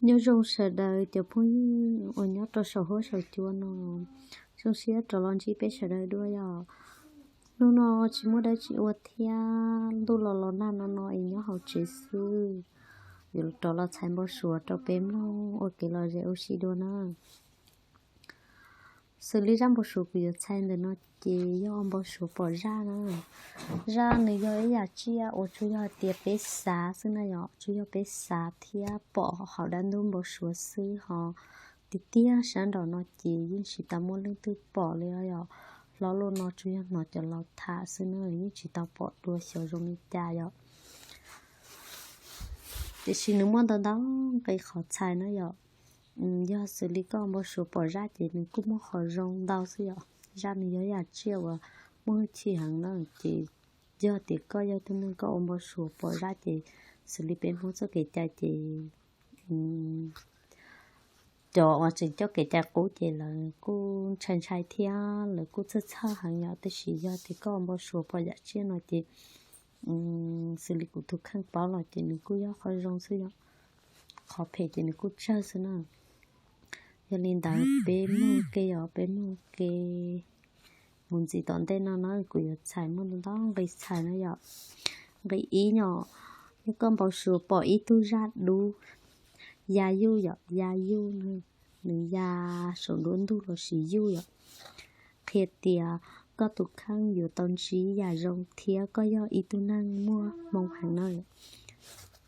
Nyob zoo sawv daws cov phooj ywg uas nyob rau saum huab saum cua no, zoo siab rov los ntsib peb sawv daws dua yom. Hnub no tsis muaj dab tsi ua thiab, ntuj los los nag no no es nyob hauv tsev xwb. Yuav rov los txhais npau suav rau peb mloog ua kev lom zem ua si dua na. Xws li zaj npau suav kuv yuav txhais ntawm no ces yog npau suav pom zaj na. Zaj nws yog ib yam tsiaj uas tsuas yog hais tias peb xav xwb na yom, tsuas yog peb xav thiab pom hauv dab ntub npau suav xwb ho. Tiag tiag sab nraum no ces yeej tsis tau muaj leej twg pom li os yom. Hlob los no tsuas yog hnov cov laus tham xwb na, yeej tsis tau pom dua xyov zoo li cas yom. Tiam sis nws muaj ntau ntau nqi qhov txhais na yom. Yog xws li koj npau suav pom zaj ces nws kuj muaj qhov zoo ntau xwb yom. Zaj nws yog yam tsiaj uas muaj hwj chim heev na, ces yog tias koj yog ib tug neeg koj ua npau suav pom zaj ces xws li peb Hmoob txoj kev cai ces cov uas tseem coj kev cai qub ces lawv kuj ntshai ntshai thiab lawv kuj txhawj txhawj heev yom. Tab sis yog tias koj ua npau suav pom yam tsiaj no ces xws li kuv tus kheej paub los ces nws kuj yog qhov zoo xwb yom. Qhov phem ces nws kuj tsawg xwb na. Yog li ntawd peb mloog ua ke yom, peb mloog ua ke mus ntxiv tom ntej no na, kuv yuav txhais muaj ntau ntau nqi txhais na yom. Nqi ib yom, yog koj npau suav pom ib tug zaj dub ya yuj yom, ya yuj, nws ya saum nruab ntug lossis yuj yom, qhia tias koj tus kheej yuav tau ntsib yam zoo thiab koj yog ib tug neeg muaj hmoo heev na.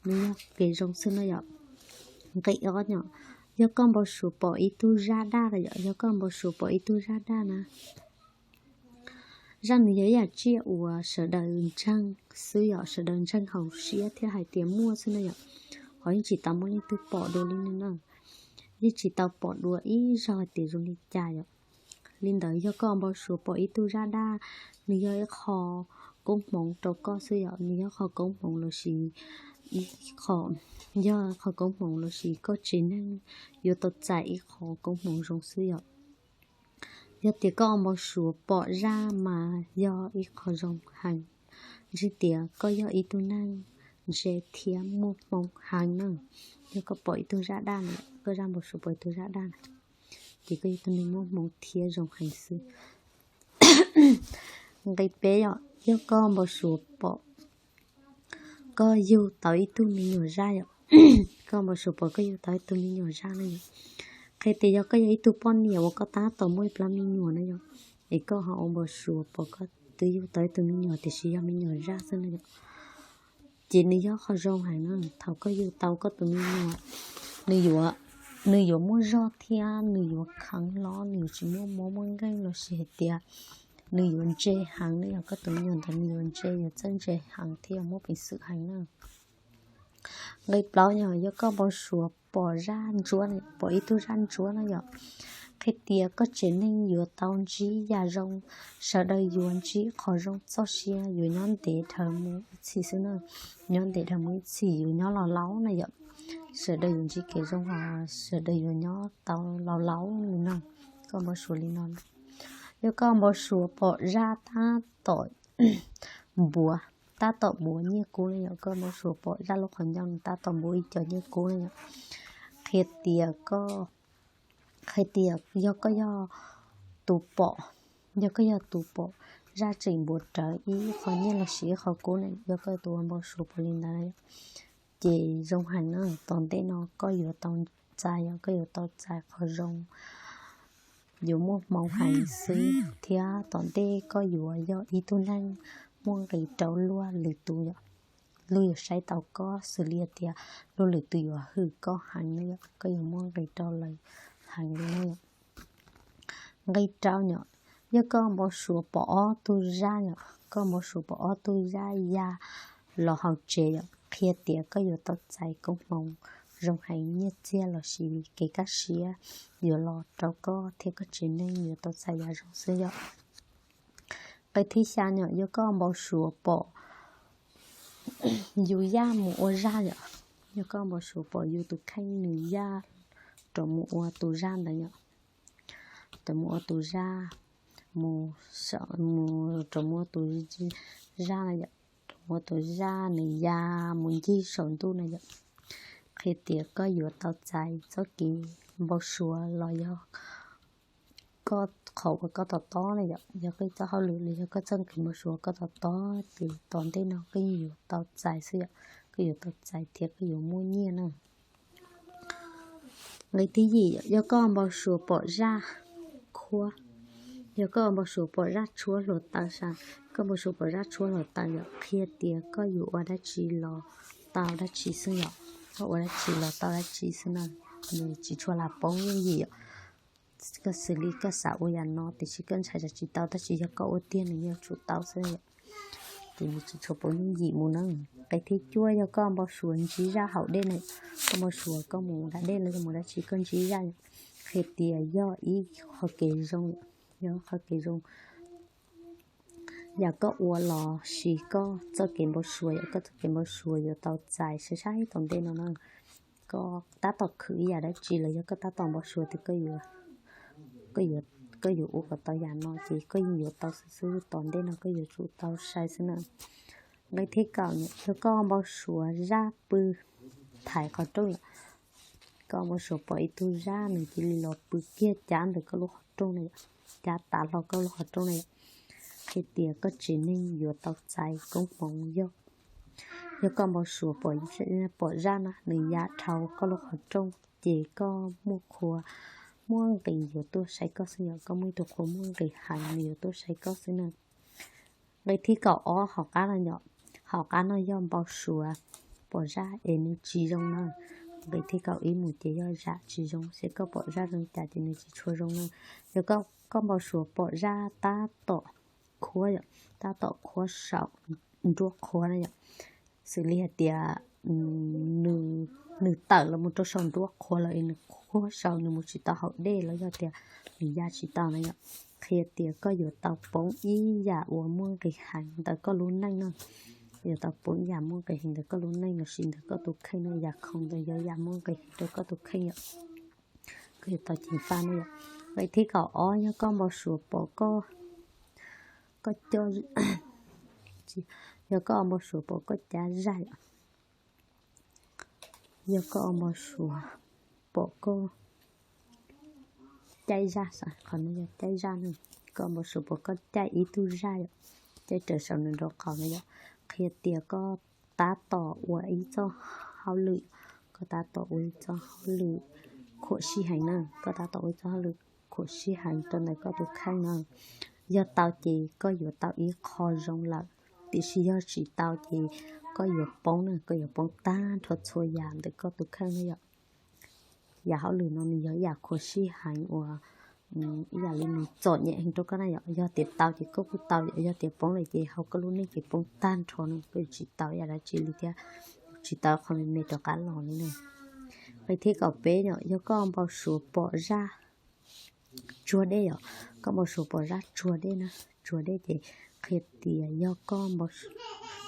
Nws yog kev zoo xwb na yom. Nqi ob yom, yog koj npau suav pom ib tug zaj daj na yom, yog koj npau suav pom ib tug zaj daj na, zaj nws yog ib yam tsiaj uas sawv daws ntseeg xwb yom, sawv daws ntseeg hauv siab thiab hais tias muaj xwb na yom. Ho yeej tsis tau muaj leej twg pom dua li no na. Yeej tsis tau pom dua ib zaug hais tias zoo li cas yom. Li ntawd yog koj npau suav pom ib tug zaj daj, nws yog ib qho koob hmoov rau koj xwb yom, nws yog qho koob hmoov lossis ib qho, yog qho koob hmoov lossis koj tsev neeg yuav tau txais ib qho koob hmoov zoo xwb yom. Yog tias koj npau suav pom zaj mas yog ib qho zoo heev, ntshe tias koj yog ib tug neeg ntse thiab muaj hmoo heev na. Yog koj pom ib tug zaj daj na, koj zaj npau suav pom ib tug zaj daj na, ces koj yog ib tug neeg muaj hmoo thiab zoo heev xwb. Nqi peb yom, yog koj npau suav pom koj yug tau ib tug me nyuam zaj yom, koj npau suav pom koj yug tau ib tug me nyuam zaj na yom, qhia tias yog koj yog ib tug poj niam uas koj tab tom muaj ib plab me nyuam na yom, es koj ho ua npau suav pom koj twb yug tau ib tug me nyuam tiam sis yog me nyuam zaj xwb na yom, ces nws yog qho zoo heev na. Thaum koj yug tau koj tus me nyuam, nws yuav, nws yuav muaj zog thiab nws yuav kheev hlob, nws yuav tsis muaj mob muaj nkeeg lossis hais tias nws yuav ntse heev na yom, koj tus me nyuam ntawd nws yuav ntse, yuav txawj ntse heev thiab yuav muaj peev xwm heev na. Nqi plaub yog, yog koj npau suav pom zaj ntsuab, pom ib tug zaj ntsuab na yom, qhia tias koj tsev neeg yuav tau ntsib yam zoo, sawv daws yuav ntsib qhov zoo txoj sia, yuav nyob ntev dhawv mus ib txhis xwb na, nyob ntev dhawv mus ib txhis, yuav nyob laus laus na yom, sawv daws yuav ntsib kev zoo, sawv daws yuav nyob tau laus laus li no. Koj npau suav li no, yog koj npau suav pom zaj tab tom npuav, tab tom npuav nyiaj kub na yom, koj npau suav pom zaj lub qhov ncauj tab tom npuav ib co nyiaj kub na yom, qhia tias koj, qhia tias yog koj yog tus pom, yog koj yog tus pom zaj tseem npuav rawv ib qho nyiaj lossis ib qho kub na, yog koj tus ua npau suav pom li ntawd na yom, ces zoo heev na, tom ntej no koj yuav tau txais, yog koj yuav tau txais qhov zoo, yuav muaj hmoo heev xwb thiab tom ntej koj yuav yog ib tug neeg muaj nqis rau luag lwm tus yom. Luag yuav saib tau koj xws li tias luag lwm tus yuav hwm koj heev na yom, koj yuav muaj nqis rau lawv heev li na yom. Nqi rau yom, yog koj npau suav pom ob tug zaj yom, koj npau suav pom ob tug zaj ya los hauv tsev yom, qhia tias koj yuav tau txais koob hmoov zoo heev, nyiaj txiag lossis kev kaj siab yuav los rau koj thiab koj tsev neeg yuav tau txais yam zoo xwb yom. Nqi thib xya yom, yog koj npau suav pom yus yaj mus ua zaj yom, yog koj npau suav pom yus tus kheej nws yaj rov mus ua tus zaj ntawd yom, rov mus ua tus zaj, mus, mus rov mus ua tus zaj na yom, rov mus ua tus zaj nws ya mus ncig saum ntuj na yom, Qhia tias koj yuav tau txais txoj kev npau suav los yog koj qhov uas koj to tob na yom, yog koj txoj hauj lwm los yog koj txoj kev npau suav koj to tob ces tom ntej no koj yeej yuav tau txais xwb yom, koj yuav tau txais thiab koj yuav muaj nyiaj na. Nqe thib yim yom, yog koj npau suav pom zaj khuab, yog koj npau suav pom zaj tshuab hluav taws sa, koj npau suav pom zaj tshuab hluav taws yom, qhia tias koj yuav ua dab tsi los tau dab tsi xwb yom, koj ua dab tsi los tau dab tsi xwb na, nws tsis tshua lam poob yooj yim yom. Koj xws li koj xav ua yam no tiam sis koj ntshai tsam tsis tau, tab sis yog koj ua tiag nws yuav tsum tau xwb yom. Ces nws tsis tshua poob yooj yim mus na. Nqe thib cuaj yog koj npau suav ntsib zaj haus dej na, koj npau suav koj mus da dej los yog mus dab tsi koj ntsib zaj, qhia tias yog ib qho kev zoo, yog qho kev zoo. Yam koj ua los sis koj txoj kev npau suav yom, koj txoj kev npau suav yuav tau txais sai sai tom ntej no na. Koj tab tom khwv ib yam dab tsi los yog koj tab tom npau suav tias koj yuav, koj yuav ua kom tau yam no ces koj yeej yuav tau xwb xwb, tom ntej no koj yuav tsum tau sai xwb na. Nqe thib kaum yog koj npau suav zaj pw thaiv qhov rooj yom, koj npau suav pom ib tug zaj nws cia li los pw kiag cab ntawm koj lub qhov rooj na yom, cab tav hlo koj lub qhov rooj na yom, qhia tias koj tsev neeg yuav tau txais koob hmoov yog. Yog koj npau suav pom zaj na, nws ya dhau koj lub qhov rooj ces koj muaj qhua muaj nqis yuav tuaj saib koj xwb yom, koj muaj ib tug qhua muaj nqis heev nws yuav tuaj saib koj xwb na. Nqe thib kaum ob hom qab no yom, hom qab no yog npau suav pom zaj es nws tsis zoo na. Nqe thib kaum ib mus ces yog zam tsis zoo, seb koj pom zaj zoo li cas ces nws tsis tshua zoo na. Yog koj npau suav pom zaj tab tom khuab yom, tab tom khuab saum nruab qhuab na yom, xws li hais tias nws tawm los mus rau saum nruab qhuab lawm es nws khuab saum nws mus tsis tau haus dej los yog tias nws ya tsis tau na yom, qhia tias koj yuav tau poob ib yam uas muaj nqis heev ntawm koj lub neej na. Yuav tau poob ib yam muaj nqis heev ntawm koj lub neej los sis ntawm koj tus kheej na, yam khoom ntawd yog yam muaj nqis heev rau koj tus kheej yom. Koj yuav tau ceev faj na yom. Nqe thib kaum ob yog koj npau suav pom koj, koj coj, yog koj npau suav pom koj cab zaj yom, yog koj npau suav pom koj caij zaj, qhov no yog caij zaj na, koj npau suav pom koj caij ib tug zaj yom, caij raws saum nws nraub qaum na yom, qhia tias koj tab tom ua ib txoj hauj lwm, koj tab tom ua ib txoj hauj lwm khuam sij heev na, koj tab tom ua ib txoj hauj lwm khuam sij heev rau ntawm koj tus kheej na. Yog tau ces koj yuav tau ib qho zoo lawm, tiam sis yog tsis tau ces koj yuav poob na, koj yuav poob tag nrho txhua yam ntawm koj tus kheej na yom. Yam hauj lwm no nws yog ib yam khuam sij heev uas ib yam li nws txom nyem heev rau koj na yom. Yog tias tau ces koj kuj tau yom, yog tias poob lawm ces hauv koj lub neej ces poob tag nrho na, koj yuav tsis tau ib yam dab tsi li thiab, tsis tau qhov me me rov qab los li na. Nqe thib kaum peb yom, yog koj npau suav pom zaj tsuag dej yom, koj npau suav pom zaj tsuag dej na, tsuag dej ces qhia tias yog koj npau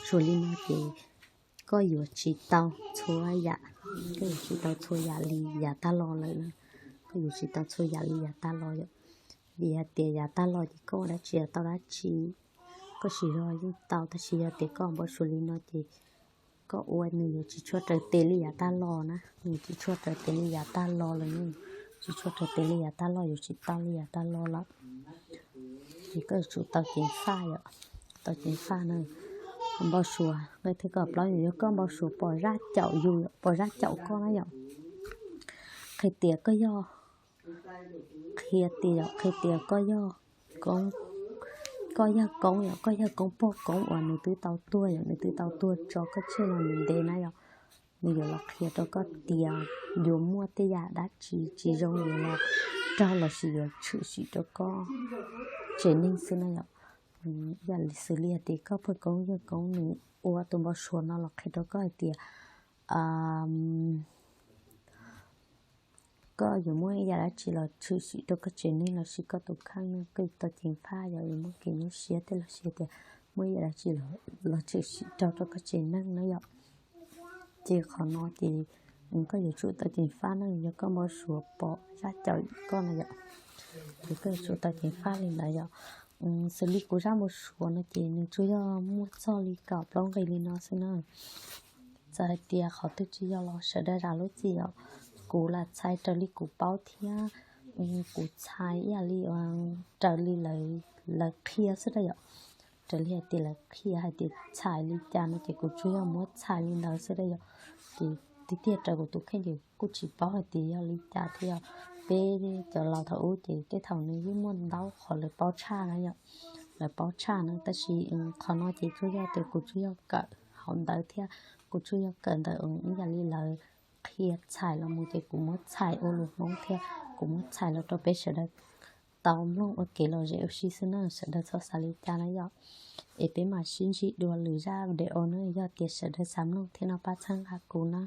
suav li no ces koj yuav tsis tau txhua yam, koj yuav tsis tau txhua yam li yav tag los lawm na, koj yuav tsis tau txhua yam li yav tag los yom. Vim hais tias yav tag los ces koj ua dab tsi tau dab tsi, koj siv zog yeej tau, tab sis yog tias koj npau suav li no ces koj ua nws yuav tsis tshua raws tes li yav tag los na, nws tsis tshua raws tes li yav tag los lawm na, tsis tshua raws tes li yav tag los, yuav tsis tau li yav tag los lawm. Ces koj yuav tsum tau ceev faj yom, tau ceev faj na. Npau suav nqe thib kaum plaub yog koj npau suav pom zaj caum yus, pom zaj caum koj na yom, qhia tias koj yog, qhia tias, qhia tias koj yog koob, koj yog koob yom, koj yog koob pog koob uas nws twb tau tuag yom, nws twb tau tuag tso koj tseg los ntev ntev na yom. Nws yuav los qhia rau koj tias yuav muaj tej yam dab tsi tsis zoo yuav los raug los sis yuav tshwm sim rau koj tsev neeg xwb na yom. Yam xws li hais tias koj pog koob yawg koob nws ua tus npau suav no los qhia rau koj hais tias koj yuav muaj ib yam dab tsi los tshwm sim rau koj tsev neeg los sis koj tus kheej no, koj yuav tau ceev faj yom, yuav muaj kev nyuaj siab tej los sis tias muaj ib yam dab tsi los tshwm sim rau rau koj tsev neeg na yom. Ces qhov no ces koj yuav tsum tau ceev faj na, yog koj npau suav pom zaj caum koj na yom, ces koj yuav tsum tau ceev faj li ntawd yom. Xws li kuv zaj npau suav no ces nws tsuas yog muaj txog li kaum plaub nqe li no xwb na. Txawm hais tias qhov twg tsis yog los sawv daws zam lub txim os. Kuv lam txhais raws li kuv paub thiab kuv txhais ib yam li raws li lawv qhia xwb da yom. Raws li hais tias lawv qhia hais tias txhais li cas no ces kuv tsuas yog muab txhais li ntawd xwb da yom. Ces tiag tiag raws kuv tus kheej ces kuj tsis paub hais tias yog li cas thiab yom. Peb cov laus thaum ub ces tej thaum nws yeej muaj ntau qhov lawv paub tshaj na yom. Lawv paub tshaj na, tab sis qhov no ces tsuas yog tias kuv tsuas yog kawm hauv ntawv thiab kuv tsuas yog kawm ntawv ib yam li lawv qhia txhais los mus ces kuv muab txhais ua lus Hmoob thiab kuv muab txhais los rau peb sawv daws tau mloog ua kev lom zem ua si xwb na, sawv daws txhob xav li cas na yom. Es peb mam sib ntsib dua lwm zaj video na, yog tias sawv daws xav mloog thiab no pab txhawb nqa kuv na.